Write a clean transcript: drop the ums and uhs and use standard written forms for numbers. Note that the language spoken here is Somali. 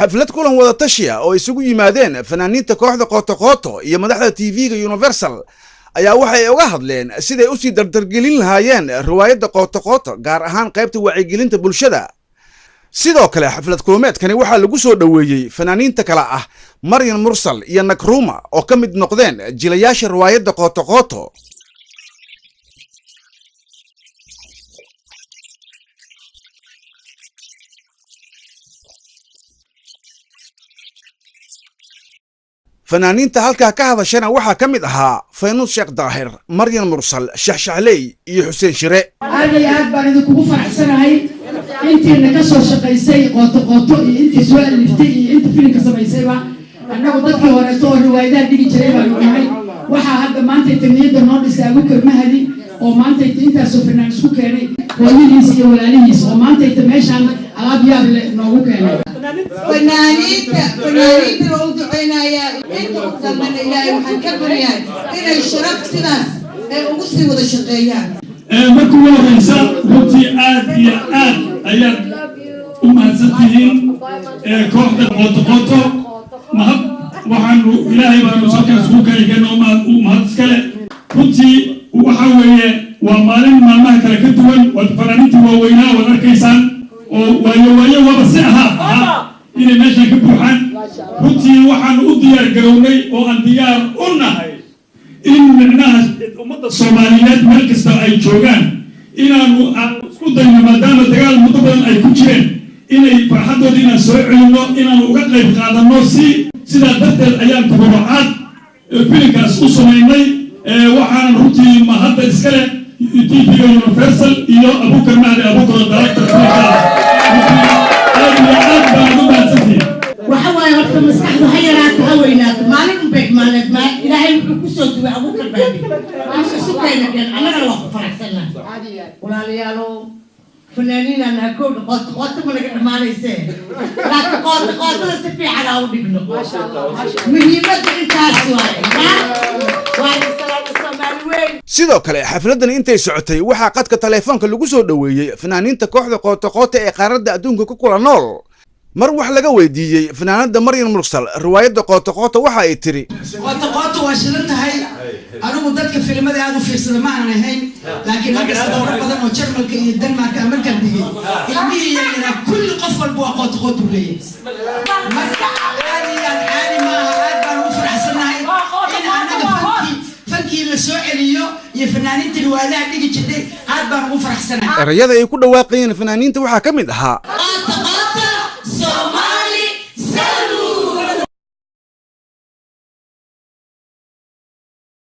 Xaflad kulan wadatashiya oo isugu yimaadeen fanaaniinta kooxda Qooto iyo madaxda TV-ga Universal ayaa waxay uga hadleen siday usii dardargelin lahaayeen riwaayadda Qooto, gaar ahaan qaybta wacyigelinta bulshada. Sidoo kale xaflad kulmeedkani waxaa lagu soo dhoweeyey fanaaniinta kale ah Maryan Mursal iyo Nakruuma oo ka mid noqdeen jilayaasha riwaayadda Qooto. Fanaaniinta halkaa ka hadashana waxaa ka mid ahaa Faynuus Sheekh Daahir, Maryan Mursal, Shaxshaxley iyo Xuseen Shire. Aad iyo aad baan idinkugu faraxsanahay intiina ka soo shaqaysay Qooto Qooto iyo intii soo aliftay iyo inta filimka samaysayba. Annagu dadkii horeeto oo riwaayadaha dhigi jiray baanu nahay. Waxaa hadda maantayta niyadda noo dhisay Abukar Mahadi oo maantayta intaasoo fanaan isku keenay, hooyadiis iyo walaalihiis, oo maantayta meeshaan alaab yaab leh noogu keenay. Fanaaniintana waa u duceynayaa. Inta u dambana Ilaahay waxaan ka baryahay inay sharaf sidaas ay ugu sii wada shaqeeyaan. Marka ugu horeysa, runtii aad iyo aad ayaad u mahadsan tihiin kooxda Qooto Qooto. Mahad waxaanu Ilaahay baanu salkaas ku kaygeen oo mahad iskale. Runtii waxa weeye waa maalin maalmaha kale ka duwan. Waad fanaaniintii waaweynaa waad arkaysaan oo waayo waayo waaba si ahaa inay meeshan ka buuxaan. Runtii waxaanu u diyaar garownay oo aan diyaar u nahay in micnaha ummadda Soomaaliyeed meel kasta ay joogaan inaanu aan isku dayno, maadaama dagaal muddo badan ay ku jireen, inay farxaddooda inaan soo celinno, inaanu uga qayb qaadanno. Si sidaa darteed ayaan tabarucaad filimkaas u samaynay. Waxaanan runtii mahadda iska leh TV-ga Universal iyo Abukar Mahdi Abukar oo director filimka. Aad iyo aad baan ugu mahadsantihiin. Waxa waaye, horta maskaxdu ha yaraato ha weynaato, maalin unbay imaaneed. Maa Ilaahay wuxuu kusoo duway Abuukar Mahdi inuu isu keena keen, annagana waa ku faraxsannahay. Walaalayaalow, fanaaniinaan nahay. Kowdha, Qooto Qooto ma naga dhammaanaysee, laakiin Qooto Qootada si fiican aa u dhigno. Muhiimadda intaas waaye. Waa salaada Soomaali weyn. Sidoo kale xafladdan intay socotay waxaa qadka taleefoonka lagu soo dhoweeyey fanaaniinta kooxda Qooto ee qaaradda adduunka ku kula nool. Mar wax laga weydiiyey fanaanada Maryan Mursal riwaayadda Qooto Qooto, waxa ay tiri: Qooto Qooto waa shidan tahay. Anigu dadka filimada aad u fiirsada ma aanan ahayn, laakiin hadda safaro badan oo Jarmalka iyo Denmark aan markaan digay, ilmihii yaryaraa kulli qof walba waa Qooto Qooto u leeyahay. Marka aad iyo aad caadi maaha. Aad baan ugu faraxsannahay in annaga fankii la soo celiyo iyo fanaaniinta riwaayadaha dhigi jirtay. Aad baan ugu faraxsanahay. Erayada ay ku dhawaaqayeen fanaaniinta waxaa ka mid ahaa: